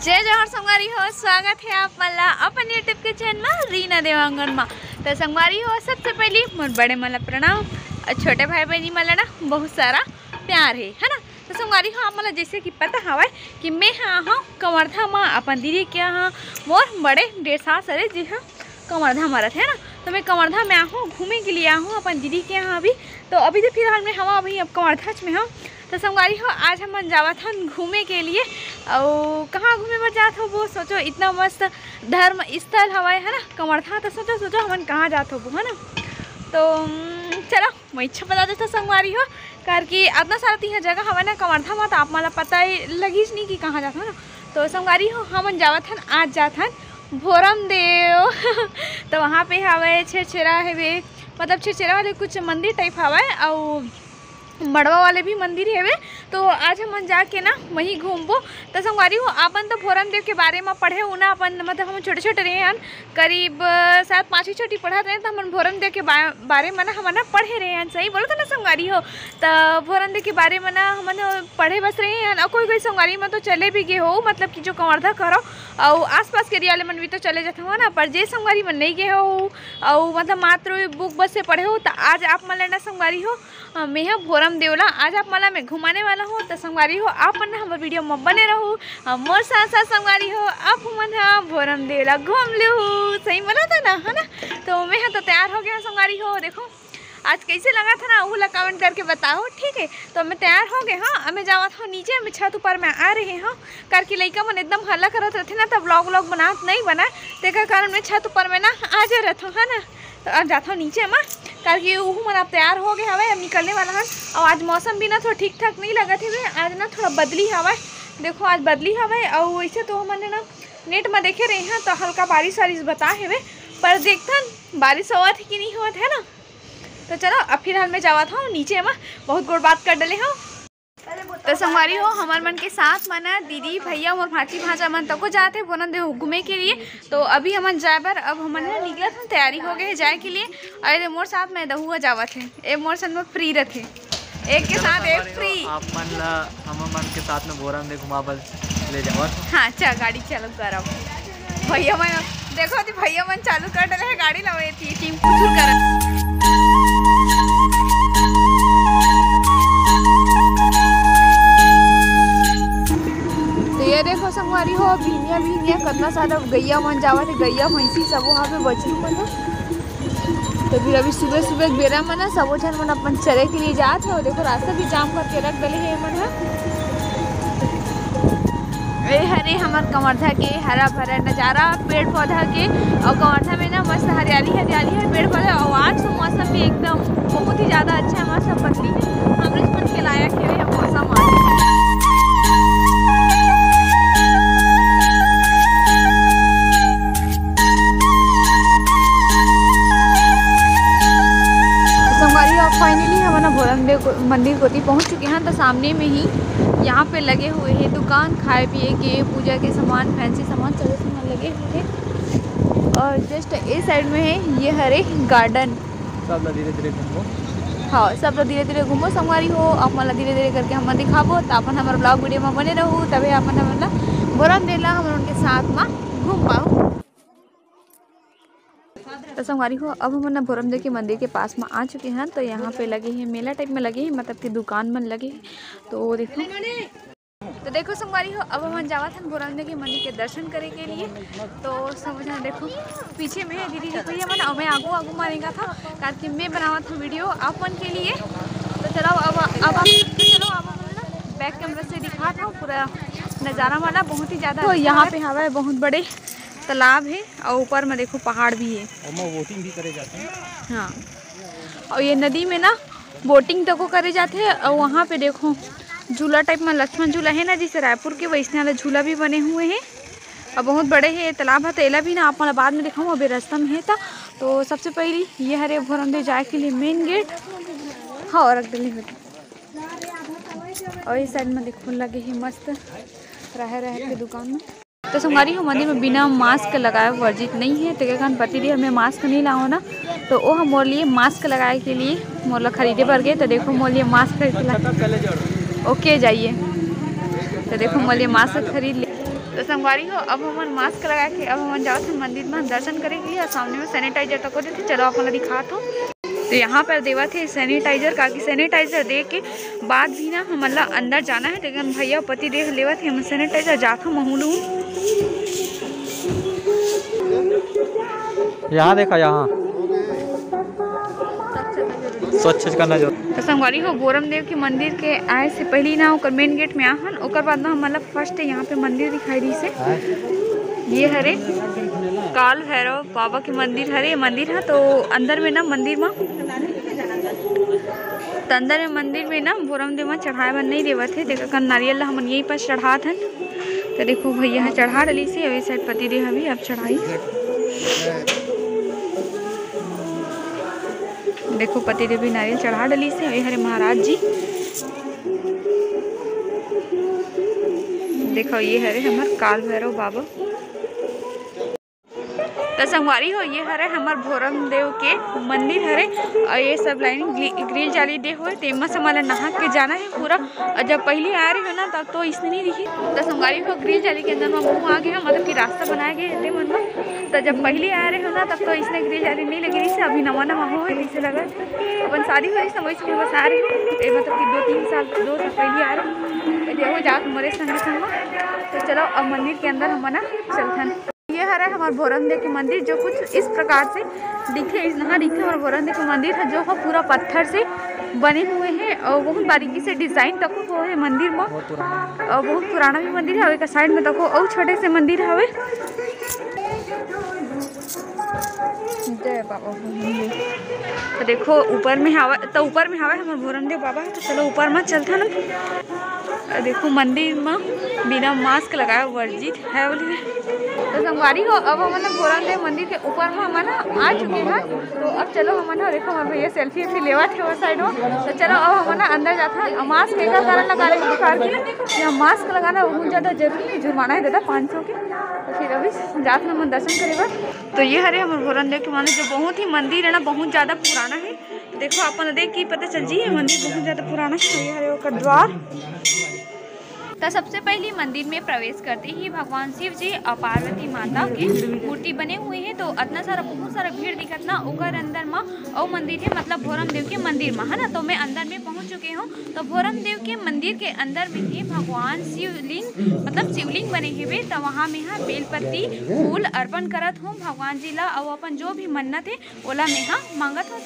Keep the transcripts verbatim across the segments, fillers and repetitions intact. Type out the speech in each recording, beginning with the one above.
जय जोहार संगवारी हो, स्वागत हे आप मन ला अपन YouTube के चैनल म रीना देवांगन म। त संगवारी हो, सबसे पहिली मोर बड़े मन ला प्रणाम अउ छोटे भाई बहिनी मन ला ना बहुत सारा प्यार हे, है ना। त संगवारी हो, आप मन ला जैसे कि पता हवय कि मैं हा हूँ कवर्धा म अपन दीदी के यहाँ, मोर बड़े डेढ़ सास हरे जी हाँ कवर्धा म रथे ना। तो मैं कवर्धा में आहूँ, घूमे के लिए आहूँ अपन दीदी के यहाँ अभी। तो अभी तो फिलहाल मैं हवा अभी अब कवर्धा में हूँ। तो संगवारी हो, आज हमन जावत हन घूमे के लिए। अउ कहाँ घूमे बर जात होबो? सोचो, इतना मस्त धर्म स्थल हवय, है ना, कवर्धा। तो सोचो, सोचो हमन कहाँ जात होबो, है ना। तो उम, चलो, मैं इच्छा बता देता संगवारी हो, करके इतना सारा तिहा जगह हवय ना कवर्धा में, तो आप मन ला पता ही लगिस नहीं कि कहाँ जात हो ना। तो संगवारी हो, हमन जावत हन, आज जात हन भोरम देव। तो वहाँ पे हवय छेरछेरा हेवे, मतलब छेरछेरा वाले कुछ मंदिर टाइप हवय, अउ मड़वा वाले भी मंदिर हेवे। तो आज हमन जाके ना वहीं घूमबो। तो संगवारी हो, आपन तो भोरम देव के बारे में पढ़े हो ना, अपन मतलब हम छोटे छोटे रहे हन, करीब अ, शायद पाँचवीं छठी पढ़त रहे, तो हमन भोरम देव के बा-, बारे में ना हमन ना पढ़े रहे हन, सही बोलो तो ना संगवारी हो। तो भोरम देव के बारे में ना हमन पढ़े बस रहे हन, और कोई कोई संगवारी में तो चले भी गए हो, मतलब कि जो कवर्धा करो और आसपास के एरिया ले मन भी तो चले जाते हो ना, पर जे संगवारी मन नहीं गए हो और मतलब मात्र बुक बस से पढ़े हो, तो आज आप मन ला ना संगवारी हो, अ, मैं ह भोरम देवला, आज आप मन ला मैं घुमाने वाला हूँ। तो संगवारी हो, आप मन हमर वीडियो में बने रहू, अ, मोर साथ साथ संगवारी हो, आप मन ह भोरम देवला घूम लेहू। सही बोला था ना, है ना? तो मैं ह तो तैयार हो गया संगवारी हो। देखो आज कैसे लगा था ना, वो ला कमेंट करके बताओ, ठीक है? तो मैं तैयार हो गए हाँ, अब मैं जावत हूँ नीचे, मैं छत ऊपर में आ रहे हूँ, करके लइका मन एकदम हल्ला करत रहते ना, तब व्लॉग व्लॉग बनात नहीं बना, तेकर कारण मैं छत ऊपर में ना आ जा रहता हूँ, है ना। तो अब जात हूँ नीचे मा, काबर कि उहू मन अब तैयार हो गए हवय, अब निकलने वाला हन। और आज मौसम भी ना थोड़ा ठीक ठाक नहीं लगत हवे, आज ना थोड़ा बदली हवय। देखो आज बदली हवय, और वैसे तो हमन ना नेट में देखे रहे हैं तो हल्का बारिश वारिश बता हवे, पर देखथन बारिश होवत है कि नहीं होवत है ना। तो चलो अब फिलहाल मैं जावत हूँ नीचे मा, बहुत गोड़ बात कर डले हूँ। तो संगवारी हो, हमर मन के साथ मन दीदी, भैया, मोर भांची भांचा मन तको जात हे बोलन दे घूमे के लिए। तो अभी हमन जाए बर, अब हमन ना निकलत हन, तैयारी हो गए हे जाए के लिए। अरे मोर साथ में दहुआ जावत हे, ए मोर संग में फ्री रथे, एक के साथ एक फ्री। आप मन ला हमर मन के साथ में बोरम दे घुमा बर ले जावत। हाँ, चल गाड़ी चालू करब। भैया मन देखो जी, भैया मन चालू कर डले हे गाड़ी ला, ये टी-, टीम कुछ कर। तो ये देखो संगवारी हो, भिनिया भिनिया कितना सारा गैया मन जावत हे, गैया भैंसी सब वहाँ पे बछरू मन हो। तो फिर अभी सुबह सुबह बेरा मन ना सबो झन मन अपन चरे के लिए जात हे। और देखो रास्ता भी जाम करके रख डले हे मन ह। ए हरे हमर कवर्धा के हरा भरा नजारा, पेड़ पौधा के, और कवर्धा में ना मस्त हरियाली हरियाली है, पेड़ पौधा, और आज तो मौसम भी एकदम बहुत ही ज्यादा अच्छा है, मस्त बदली है, हमरे मन के लायक है ये मौसम आज। संगवारी, अब finally हमन ह भोरम देव को-, मंदिर कोती पहुंच चुके हैं। तो सामने में ही यहाँ पे लगे हुए हैं दुकान, खाए पिए के, पूजा के सामान, फैंसी सामान, सारे सामान लगे हुए हैं। और just ए साइड में है, ये हरे गार्डन। सब ला धीरे धीरे घूमो। हाँ, सब ला धीरे धीरे घूमो संगवारी हो, आप मन ला धीरे धीरे करके हमन दिखाबो, त अपन हमर vlog वीडियो में बने रहू, तभे अपन हमन ला भोरम देव ला हमन उनके साथ में घूम पाओ। तो संगवारी हो, अब हमन ना भोरम देव के मंदिर के पास में आ चुके हैं। तो यहाँ पे लगे हैं मेला टाइप में लगे हैं, मतलब कि दुकान मन लगे हैं। तो देखो, तो देखो संगवारी हो, अब हमन जावत हन भोरम देव के मंदिर के दर्शन करे के लिए। तो सब झन देखो, पीछे में है दीदी जी भैया मन, और मैं आगू आगू मारेगा था, ताकि मैं बनावत हूँ वीडियो आप मन के लिए। तो चलो अब, अब, तो चलो अब हम ना बैक कैमरा से दिखात हूँ पूरा नज़ारा वाला, बहुत ही ज़्यादा तो अच्छा यहाँ है। पे हवा है, बहुत बड़े तालाब है और ऊपर में देखो पहाड़ भी है। ओमा बोटिंग भी करे जाथे। हाँ, और ये नदी में ना बोटिंग तको करे जाथे। और वहाँ पे देखो झूला टाइप में लक्ष्मण झूला है ना, जैसे रायपुर के वैसने वाला झूला भी बने हुए हैं। और बहुत बड़े है ये तालाब है, तो एला भी ना आप मन ला बाद में दिखाऊँ, अभी रास्ता में है। तो, तो सबसे पहली ये हरे भोरम देव जाए के लिए मेन गेट। हाँ, और रख देली होती। और इस साइड में देखो लगे है मस्त रहे रहे के दुकान में। तो संगवारी हो, मंदिर में बिना मास्क लगाए वर्जित नहीं है, तेकर कारण पति दी हमें मास्क नहीं लाओ ना, तो वो हम मोर लिए मास्क लगाए के लिए मोर ला खरीदे बर गए। तो देखो मोर लिए मास्क खरीद ला। ओके जाइए, तो देखो मोर लिए मास्क खरीद ले। तो संगवारी हो, अब हमन मास्क लगा के अब हमन जावत हन मंदिर में दर्शन करे के लिए। सामने में सैनिटाइजर तको देथे, चलो आप मन ला दिखात हो। तो यहाँ पर देवत हे सैनिटाइजर, काकि सैनिटाइजर दे के बाद भी ना हमन ला अंदर जाना है। लेकिन भैया पति देव लेवत हे, हमन सैनिटाइजर जात हो महू लू। यहाँ देखा, यहाँ स्वच्छ करना जरूरी। तो संगवारी हो, बोरम देव के मंदिर के आए से पहली ना ओकर मेन गेट में आहन, ओकर बाद ना हमन ला फर्स्ट यहाँ पे मंदिर दिखाई दिस हे। ये हरे काल भैरव बाबा के मंदिर हरे। ये मंदिर ह तो अंदर में ना मंदिर मा, तो अंदर में मंदिर में ना बोरम देव मा चढ़ाए बर नहीं देवत हे। तेकर कारण नारियल ला हमन यही पास चढ़ात हन। तो देखो भैया ह चढ़ा डलिस हे, अउ ये साइड पति देव ह भी अब चढ़ाई। देखो पति देव भी नारियल चढ़ा डलिस हे, अउ ये हरे महाराज जी। देखो ये हरे हमर काल भैरव बाबा। त संगवारी हो, ये हरे हमर भोरम देव के मंदिर हरे, अउ ये सब लाइन ग्रि-, ग्रिल जाली दे हुए, तेमा से हमन ला नहा के जाना है पूरा। अउ जब पहली आ रहे हो ना, तब तो इसने नहीं दिखी। त संगवारी हो, ग्रिल जाली के अंदर में मुँह आ गया, मतलब कि रास्ता बनाया गया है तेमन में। त जब पहली आ रहे हो ना, तब तो इसने ग्रिल जाली नहीं लगी रही से, अभी नवा नवा हो है, जैसे लगा अपन शादी हो रही समय से बस आ रही हो, ए, मतलब कि दो तीन साल, दो साल पहली आ रही हो, देखो जात मरे संगे संग। तो चलो अब मंदिर के अंदर हमन ना चलथन। ये हरे हमर भोरम देव के मंदिर, जो कुछ इस प्रकार से दिखे, इस नहा दिखे हमर भोरम देव के मंदिर है, जो ह पूरा पत्थर से बने हुए हैं और बहुत बारीकी से डिजाइन तको हुए है मंदिर में। बहुत पुराना। और बहुत पुराना भी मंदिर है। और एक साइड में तको और छोटे से मंदिर हवे। जय बाबा भोरम देव। तो देखो ऊपर में हवा, तो ऊपर में हवा हमर भोरम देव बाबा है। तो चलो ऊपर में चलथन। देखो मंदिर में बिना मास्क लगाए वर्जित है बोलिए। तो संगवारी हो, अब हमन भोरम देव मंदिर के ऊपर में हमन आ चुके हैं। तो अब चलो हमन ह, देखो हमर भैया सेल्फी वेल्फी लेवत हे वो साइड में। तो चलो अब हमन अंदर जात हन। मास्क एकर कारण लगा ले बुखार के, या मास्क लगाना बहुत ज़्यादा जरूरी है, जुर्माना है दादा पाँच सौ के। तो फिर अभी जात हन हमन दर्शन करे बर। तो ये हरे हमर भोरम देव के मंदिर, जो बहुत ही मंदिर है ना, बहुत ज़्यादा पुराना है। देखो, अपन देख के पता चल जी, ये मंदिर बहुत ज्यादा पुराना है। ये हरे ओकर द्वार। त सबसे पहली मंदिर में प्रवेश करते ही भगवान शिव जी और पार्वती माता के मूर्ति बने हुए हैं। तो इतना सारा, बहुत सारा भीड़ दिखत ना, ओकर अंदर म अउ मंदिर है, मतलब भोरम देव के मंदिर म, है ना। तो मैं अंदर में पहुंच चुके हूँ। तो भोरम देव के मंदिर के अंदर में ही भगवान शिवलिंग, मतलब शिवलिंग बने हुए। तो वहाँ में हा बेलपत्ती फूल अर्पण करत हूँ भगवान जी ला, और अपन जो भी मन्नत है ओला मेहा मांगत हो।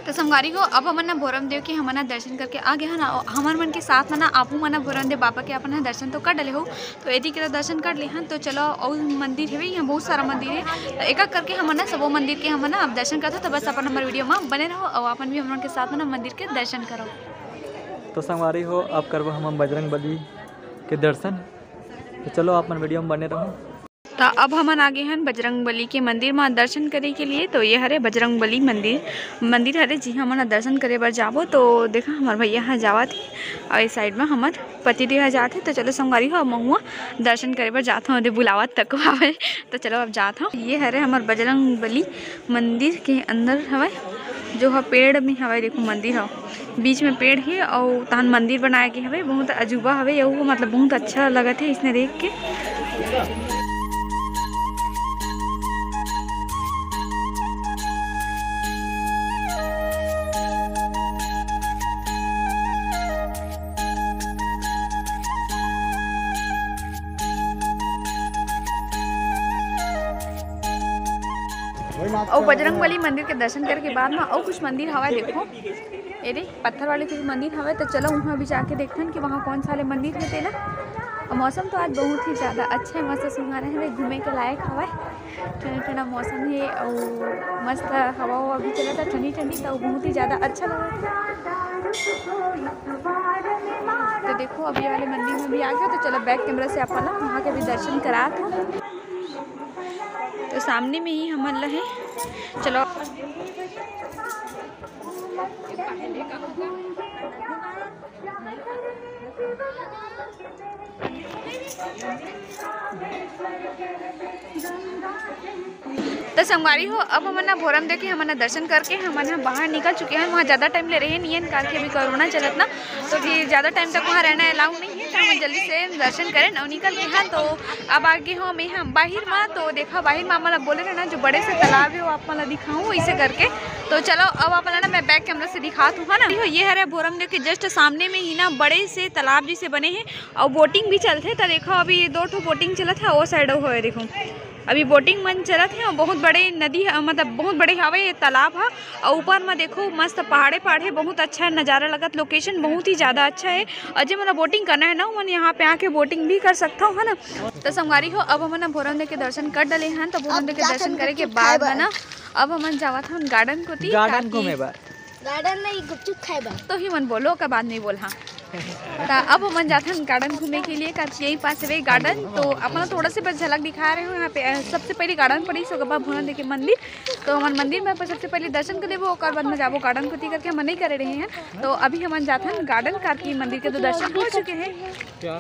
तो संगवारी हो, अब हमन ना भोरम देव के हमन ना दर्शन करके आ गए हन। हमर मन के साथ में ना आपू मन ना भोरम देव बाबा के अपन ना दर्शन तो कर डले हो। तो यदि के तो दर्शन कर ले हन, तो चलो अउ मंदिर हेवे, यहाँ बहुत सारा मंदिर है। तो एक एक करके हमन ना सबो मंदिर के हमन ना अब दर्शन करते। तो बस अपन हमर वीडियो में बने रहो और अपन भी हमन के साथ में ना मंदिर के दर्शन करो। तो संगवारी हो, अब करबो हमन बजरंग बली के दर्शन। तो चलो आप मन वीडियो में बने रहो। त अब हमन आ गे हन बजरंग बली के मंदिर म दर्शन करे के लिए। तो ये हरे बजरंग बली मंदिर, मंदिर हरे, जिहां हमन ह दर्शन करे बर जाबो। तो देखा, हमर भैया ह जावत हे, अउ ए साइड म हमर पति देव ह जात हे। तो चलो संगवारी हो, अब महुआ दर्शन करे बर जात हूँ, ओदे बुलावत तको हवय। तो चलो अब जात हूँ। ये हरे हमर बजरंग बली मंदिर के अंदर हवय, जो ह पेड़ में हवय। देखो मंदिर ह बीच में पेड़ हे अउ तहन मंदिर बनाए गे हवे। बहुत अजूबा हवे अउ मतलब बहुत अच्छा लगत हे इसने देख के। अउ बजरंग बली मंदिर के दर्शन करे के बाद म अउ कुछ मंदिर हवय, देखो। ये दे, पत्थर वाले के भी मंदिर हवय, तो चलो उहाँ भी जाके देखथन कि वहाँ कौन सा वाले मंदिर हे तेला। अउ मौसम तो आज बहुत ही ज़्यादा अच्छा है, मस्त सुहाना है, घूमे के लायक हवय। ठंडा ठंडा मौसम है अउ मस्त हवा ववा भी चलत है ठंडी ठंडी, तो बहुत ही ज़्यादा अच्छा लगत है। तो देखो, अभी वाले मंदिर में भी आ गया, तो चलो बैक कैमरा से आप मन ला वहाँ के भी दर्शन करात हूँ। तो सामने में ही हमन ला है, चलो। तो संगवारी हो, अब हमन ना भोरम देखे, हमन ना दर्शन करके हमन ह बाहर निकल चुके हैं। वहाँ ज़्यादा टाइम ले रहे नहीं हैं, काहे कि अभी कोरोना चलत ना, तो फिर ज़्यादा टाइम तक वहाँ रहना अलाउ नहीं है। हम जल्दी से दर्शन करेन अउ निकल गे हन। तो अब आगे हो मैं हम बाहिर मा, तो देखा बाहिर मा, मतलब बोले रहे ना, जो बड़े से तालाब है वो आप मतलब दिखाऊँ इसे करके। तो चलो, अब आप ना मैं बैक कैमरा से दिखात हूँ, है ना। ये हरे भोरमदेव के जस्ट सामने में ही ना बड़े से तालाब जैसे बने हैं अउ बोटिंग भी चलथे। तो देखो, अभी दो ठो बोटिंग चलत है, वो साइड हो है, देखो। अभी बोटिंग मन चलत हे अउ बहुत बड़े नदी ह, मतलब बहुत बड़े हवे ये तालाब ह। अउ ऊपर म देखो, मस्त पहाड़े पहाड़े, बहुत अच्छा नजारा लगत, लोकेशन बहुत ही ज्यादा अच्छा है। अउ जे मोला बोटिंग करना है ना, ओमन यहाँ पे आके बोटिंग भी कर सकथव, है ना। तो संगवारी हो, अब हमन ह भोरमदेव के दर्शन कर डले हन। तो भोरमदेव के दर्शन करे के बाद में ना, अब हमन जावत हन गार्डन कोती, गार्डन ताकि घूमे बर। गार्डन नहीं, गुपचुप खाए बर। तो ही मन बोलो, ओकर बाद नहीं बोल, हाँ। त अब हमन जाथन गार्डन घूमे के लिए, काकि यही पास हवे गार्डन। तो अपना थोड़ा से बस झलक दिखा रहे हो यहाँ पे। अ, सबसे पहले गार्डन पड़ी, ओकर बाद भोरमदेव के मंदिर। तो हमन मंदिर में सबसे पहले दर्शन कर लेबो, ओकर बाद में जाबो गार्डन कोती करके हमन नहीं करे रहे हैं। तो अभी हमन जाथन गार्डन, काकि मंदिर के तो दर्शन हो चुके हैं। क्या?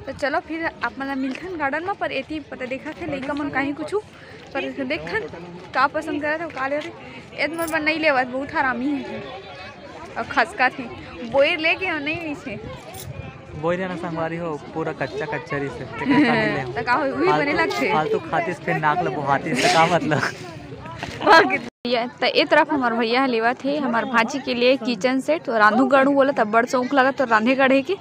तो चलो फिर आप मन ला मिलथन गार्डन में, पर एती पता देखा थे लइका मन काहीं कुछ पर देखथन का पसंद करत हे, का लेवत हे। एद मोर बर नइ लेवत, बहुत हरामी हे अउ खसका थे। बोइर लेके हम नइ मिसे। बोइर ना संगवारी हो, पूरा कच्चा कच्चा रहिस हे, तेकर का नइ लेव। त का होई, उही बने फालतू, लगथे। फालतू खातिस, फिर नाक ल बोहातिस, त का मतलब? ये त ए तरफ हमर भैया ह लेवत हे हमर भांची के लिए किचन सेट। तो रांधू गढ़ू बोला, तब बड़ शौक लगा तो रांधे गढ़े के।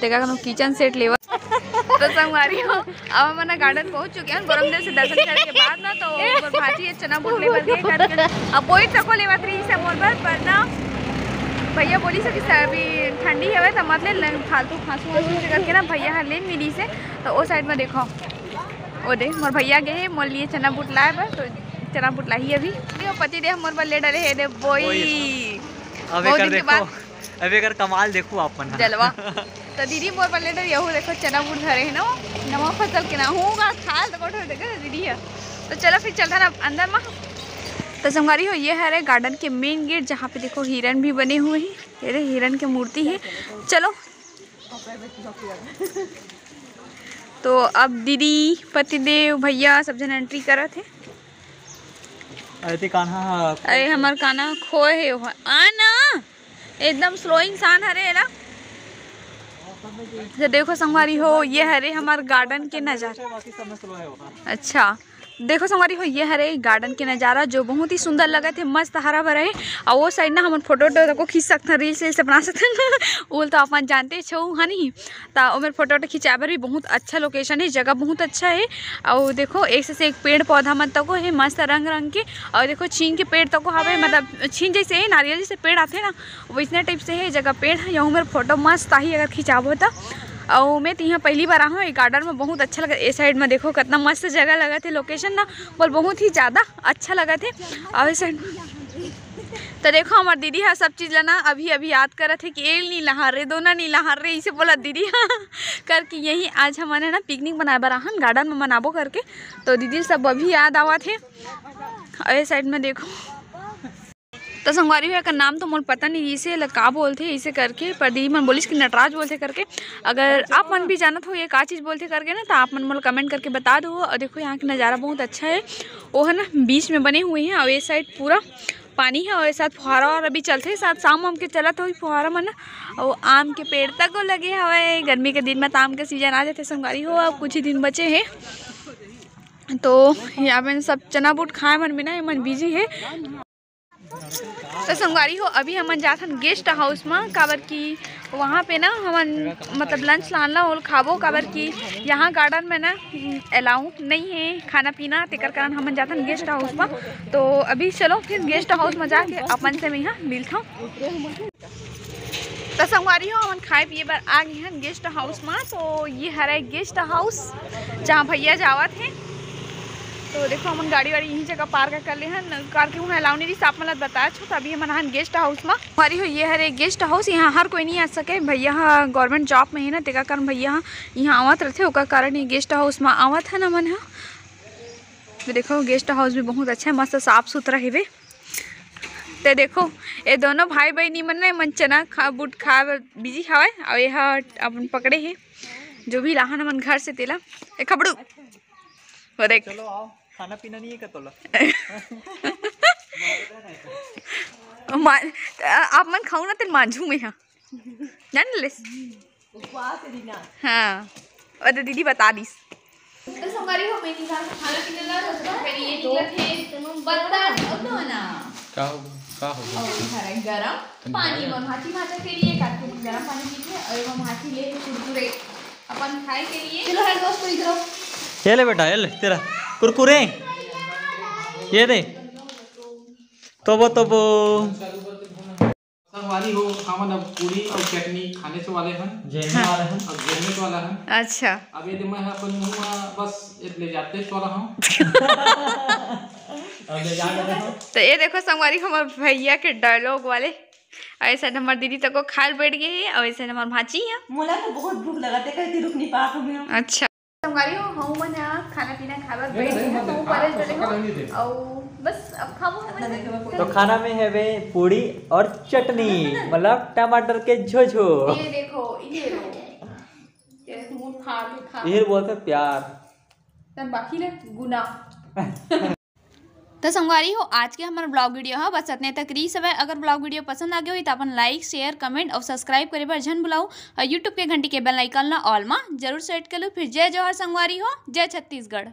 तेका कोनो किचन सेट लेवा। तो संगवारी हो, अब हमन गार्डन पहुंच चुके हैं। भोरमदेव से दर्शन करे के बाद ना, तो ओकर भांची ये चना बूट लेबर गे करके, अब बोइर तको लेवत रहिस हे मोर बर, पर ना भैया बोलिस हे कि सर अभी ठंडी हवे, त मत ले, ले, फालतू खांसू वांसू से करके ना भैया ह लेन मिलिस हे। तो ओ साइड में देखो, ओ दे मोर भैया गे हे मोर लिए चना बूट लाए बर, तो चना बूट लाही अभी। देखो पति देव मोर बर ले डरे हे दे बोइर। अब बहुत एकर दिन के देखो, बाद। अब एकर कमाल देखो आप मन ह। जलवा। तो दीदी मोर बर ले डरे, यहू देखो चना बूट धरे हे ना, नवा फसल के ना होगा, खाल तो कोठो देखो दीदी ह। तो चलो फिर चलथन अब अंदर मा। तो संगवारी हो, ये हरे गार्डन के मेन गेट, जहाँ पे देखो हिरन भी बने हुए हैं। ये रे हिरन के मूर्ति है। चलो। तो अब दीदी, पतिदेव, भैया सब जन एंट्री करत हे। अरे ते कान्हा ह। अरे हमर कान्हा खोए हे, ओह आ ना, एकदम स्लो इंसान हरे एला। तो देखो संगवारी हो, ये हरे हमर गार्डन के नजारा। अच्छा, देखो संगवारी हो, ये हरे गार्डन के नजारा, जो बहुत ही सुंदर लगत हे, मस्त हरा भरा हे। अउ वो साइड ना हमन फोटो वोटो तको खींच सकथन, रील्स वील्स बना सकथन। उल तो अपन जानते छो, है नहीं? त ओमेर फोटो वोटो खिंचाए बर भी बहुत अच्छा लोकेशन हे, जगह बहुत अच्छा हे। अउ देखो, एक से, से एक पेड़ पौधा मन तको हे, मस्त रंग रंग के। अउ देखो, छीन के पेड़ तको हवे, मतलब छीन जैसे हे, नारियल जैसे पेड़ आथे ना, वैसने टाइप से हे जगह पेड़ हे। यहू मेर फोटो मस्त आही अगर खिंचाबो त। अउ मैं तो यहाँ पहली बार आहूँ, ये गार्डन में बहुत अच्छा लगा। ए साइड में देखो, कितना मस्त जगह लगत हे, लोकेशन ना बोल बहुत ही ज़्यादा अच्छा लगत हे। अउ इस साइड तो देखो, हमर दीदी ह सब चीज ला ना अभी अभी याद करत हे कि एल नी लहार रे, दोना नी लहार रे, इसे बोला दीदी ह। करके यही आज हमन है ना पिकनिक मनाए बर आहन, गार्डन में मनाबो करके। तो दीदी सब अभी याद आवत हे। अउ ए साइड में देखो, तो संगवारी हो, एकर नाम तो मोर पता नहीं, इसे ल का बोलथे इसे करके, पर दीदी मन बोलिस कि नटराज बोलथे करके। अगर आप मन भी जानत हो ये का चीज बोलथे करके ना, तो आप मन मोला कमेंट करके बता दो। और देखो, यहाँ के नज़ारा बहुत अच्छा है, वो है ना बीच में बने हुए हैं। और ये साइड पूरा पानी हे, अउ ए साथ फुहारा और अभी चलथे, साथ शाम वाम के चलत होही फुहारा मन। अउ आम के पेड़ तको लगे हवय, गर्मी के दिन में त आम के सीजन आ जाथे संगवारी हो, अब कुछ ही दिन बचे हे। तो यहाँ पे सब चना बूट खाए मन में ना, ये मन बिजी हे। तो संगवारी हो, अभी हमन जाथन गेस्ट हाउस में, काबर कि वहाँ पे ना हमन मतलब लंच लान ला ओल खाबो, काबर कि यहाँ गार्डन में ना अलाउ नहीं है खाना पीना, तेकर कारण हमन जाथन गेस्ट हाउस में। तो अभी चलो फिर गेस्ट हाउस में जाके अपन से मैं यहाँ मिलथौं। तो संगवारी हो, हमन खाए पिए बर आ गए हैं गेस्ट हाउस में। तो ये हरे गेस्ट हाउस, जहाँ भैया जावत हैं। तो देखो, हमन गाड़ी वाड़ी यही जगह पार्क कर ले हन, करके वहाँ अलाउ नहीं रही, आप मन ला बताए छो। तो अभी हमन हन गेस्ट हाउस में। संगवारी हो, ये हरे गेस्ट हाउस, यहाँ हर कोई नहीं आ सके। भैया ह गवर्नमेंट जॉब में है ना, तेका कारण भैया ह यहाँ आवत रहते, ओकर कारण ये गेस्ट हाउस में आवत है ना मन ह। तो देखो, गेस्ट हाउस भी बहुत अच्छा है, मस्त साफ सुथरा हेवे। ते देखो, ये दोनों भाई बहनी मन ना, मन चना खा बूट खा बिजी हवय, और ये ह अपन पकड़े है, जो भी लाहन मन घर से तेला। ए खबड़ू, वो देख। चलो आओ, खाना पीना नहीं है का तोला? मा-, आप मन खाऊ ना, तेन मांझू में हा। जान लेस। उपवास है दीना। हाँ, वो तो दीदी बता दीस। तो संगवारी हो, मैं निकाल खाना पीना ला रसोई, फिर ये निकला थे बर्तन और धोना। का हो, का हो? और हमारा गरम पानी, मैं भांची भांचा के लिए काट के गरम पानी पीथे और हम भांची ले कुरकुरे अपन खाए के लिए। चलो, है दोस्तों, इधर आओ। ये ले बेटा, ये ले तेरा कुरकुरे, ये दे। तो वो, तो वो। संगवारी हो, हमन अब पूड़ी अउ चटनी खाने से वाले हन। जेमे हाँ। वाले हन। अब जेमे वाला हन। अच्छा। अब ये दे मैं ह अपन मुंह में बस एक ले जाते वाला हूँ। अब ले जा रहे हो। तो ये देखो संगवारी, हमार भैया के डायलॉग वाले। ऐसा हमार दीदी तको खाए बैठ गए है और ऐसा हमार भांची है। मोला तो बहुत भूख लगा थे, कहती रुक नहीं पा हूँ मैं। अच्छा। संगवारी हो, हमन ह खाना पीना खाए बर बैठ गे हन, हमन परस डले हो। अउ बस अब खाबो हमन। तो खाना में हवे पूड़ी और चटनी, मतलब टमाटर के झोझो। ये देखो, ये लो। ये मुंह खा के खा। ये बोलते प्यार। तब बाकी ले गुना। तो संगवारी हो, आज के हमर ब्लॉग वीडियो ह बस अतने तक रहिस हवय। अगर ब्लॉग वीडियो पसंद आ गया होही, तो अपन लाइक, शेयर, कमेंट और सब्सक्राइब करे बर झन भुलाऊ और YouTube के घंटी के बेल आइकन ला ऑल मा जरूर सेट कर लू। फिर जय जोहार संगवारी हो, जय छत्तीसगढ़।